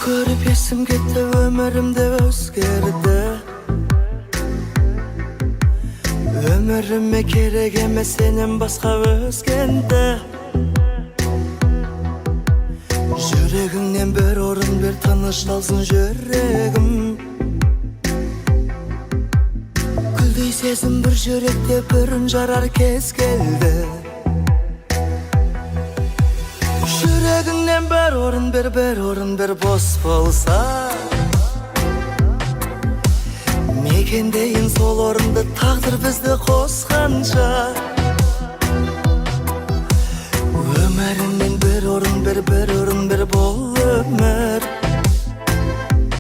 Көріп есім кетті, өмірім де өзгерді. Өміріме керек емес сенен басқа өзгенді. Жүрегіңнен бір орын бер, тынышталсын жүрегім. Гүлдей сезім бір жүректе бүрін жарар кез келді. Жүрегіңнен бір орын бер, бір орын бер, бос болса. Мекендейін сол орынды, тағдыр бізді қосқанша. Өміріңнен бір орын бер, бір орын.